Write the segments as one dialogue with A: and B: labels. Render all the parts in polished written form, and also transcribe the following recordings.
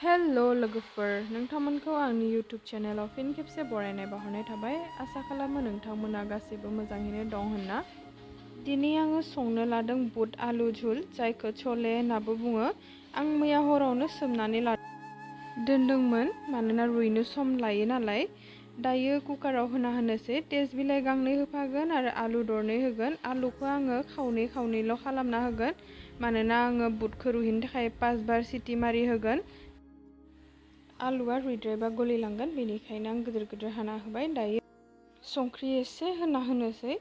A: Hello लोगोफोर, नोंथांमोनखौ आंनि YouTube चेनेलाव फिन खेबसे बरायनाय बावहरनाय थाबाय। आसा खालामो नोंथांमोना गासैबो मोजाङैनो दं होनना। दिनै आङो संनो लादों बुट आलु झुल, जायखौ छोले होननाबो बुङो। आं मैया हरावनो सोमनानै दोनदोंमोन मानोना रुइनो सम लायो नालाय। दायो कुकाराव होनोसै। तेज बिलाइ गांनै होफागोन आरो आलु दरनै होगोन। आलुखौ आङो खावनैल' खालामना होगोन मानोना आङो बुटखौ रुइनो थाखाय 5 बार सिटी मारि होगोन। आलुआ रुइद्रायबा गलिलांगोन, बेनिखायनो आं गिदिर हाना होबाय। दायो संख्रि एसे होनोसै।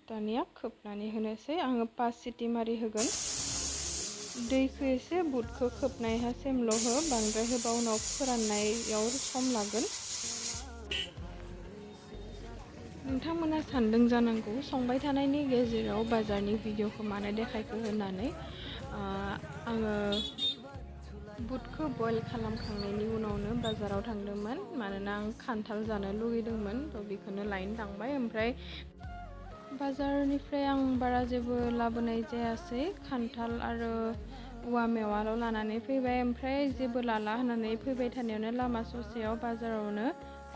A: दानिया खोबनानै होनोसै। आङो 5 सिटी मारि होगोन। दैखौ एसे बुटखौ खोबनायहासिमल' हो, बांद्राय होबा उनाव फोराननायाव सम लागोन। नोंथांमोना सानदों जानांगौ संबाय थानायनि गेजेराव बाजारनि भिडिअखौ मानो देखायखो होननानै। आङो बुटखौ बयल खालामखांनायनि उनावनो बाजाराव थांदोंमोन मानोना आं खान्थाल जानो लुगैदोंमोन, थ' बेखौनो लायनो थांबाय। ओमफ्राय बाजारनिफ्राय आं बारा जेबो लाबोनाय जायासै, खान्थाल आरो औवा मेवाल' लानानै फैबाय। ओमफ्राय जेबो लाला होननानै फैबाय थानायावनो लामा ससेयाव बाजारावनो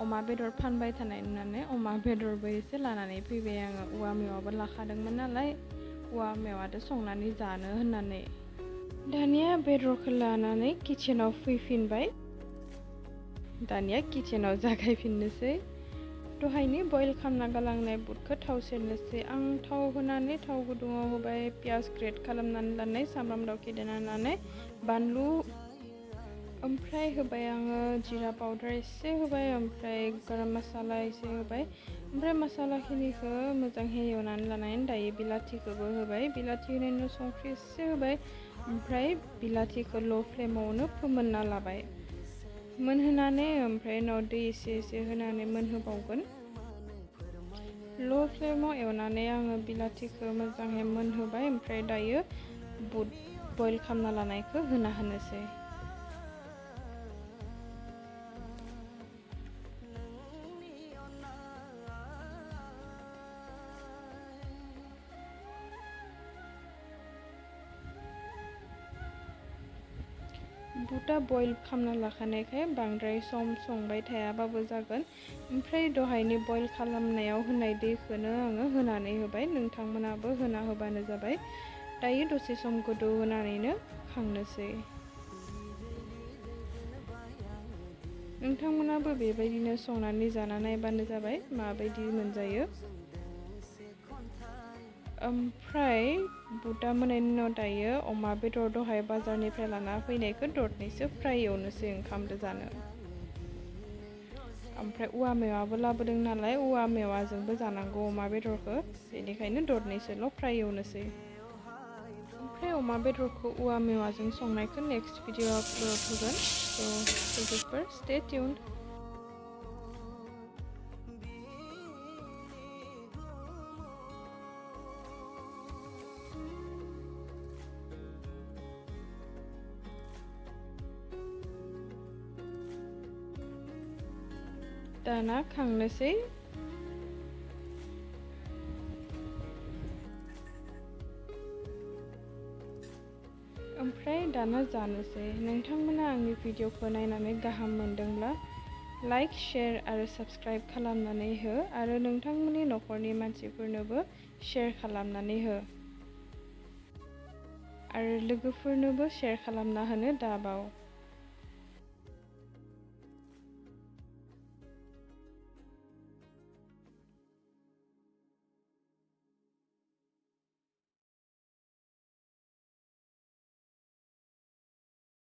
A: अमा बेदर फानबाय थानाय नुनानै अमा बेदरबो एसे लानानै फैबाय आङो। औवा मेवाबो लाखादोंमोन नालाय, औवा मेवाजों संनानै जानो होननानै। दानिया बेदरखौ लानानै किचेनाव फैफिनबाय। दानिया किचेनाव जागायफिननोसै। दहायनि बयल खालामना गालांनाय बुटखौ थाव सेरनोसै। आं थाव होनानै थाव गुदुङाव होबाय, पियाज ग्रेट खालामनानै लानाय, सामब्राम दावखि देना लानाय, बानलु, ओमफ्राय होबाय आङो जिरा पाउडार एसे होबाय, ओमफ्राय गरम मसाला एसे होबाय। ओमफ्राय मसालाखिनिखौ मोजाङै एवनानै लानानै दायो बिलाथिखौबो होबाय। बिलाथि होनायनि उनाव संख्रि एसे होबाय, ओमफ्राय बिलाथिखौ ल' फ्लेमावनो फोमोनना लाबाय। मोनहोनानै ओमफ्राय उनाव दै एसे होनानै मोनहोबावगोन। ल' फ्लेमाव एवनानै आङो बिलाथिखौ मोजाङै मोनहोबाय। ओमफ्राय दायो बुट बयल खालामना लानायखौ होनोसै। बुटआ बयल खालामना लाखानायखाय बांद्राय सम संबाय थायाबाबो जागोन। ओमफ्राय दहायनि बयल खालामनायाव होनाय दैखौनो आङो होनानै होबाय। नोंथांमोनाबो होना होबानो जाबाय। दायो दसे सम गोदौ होनानैनो खांनोसै। नोंथांमोनाबो बेबायदिनो संनानै जाना नायबानो जाबाय माबायदि मोनजायो। ओमफ्राय बुटआ मोननायनि उनाव दायो अमा बेदर दहाय बाजारनिफ्राय लाना फैनायखौ दरनैसो फ्राय एवनोसै ओंखामजों जानो। ओमफ्राय औवा मेवाबो लाबोदों नालाय, औवा मेवाजोंबो जानांगौ अमा बेदरखौ, बेनिखायनो दरनैसोल' फ्राय एवनोसै। ओमफ्राय अमा बेदरखौ औवा मेवाजों संनायखौ नेक्स्ट भिडिअ आपल'ड होगोन। स' लोगोफोर स्टे टिउन्ड। दाना खांनोसै। ओमफ्राय दाना जानोसै। नोंथांमोना आंनि भिडिअखौ नायनानै गाहाम मोनदोंब्ला लाइक, शेयार आरो साबस्क्राइब खालामनानै हो आरो नोंथांमोननि न'खरनि मानसिफोरनोबो शेयार खालामनानै हो आरो लोगोफोरनोबो शेयार खालामना होनो दाबाव।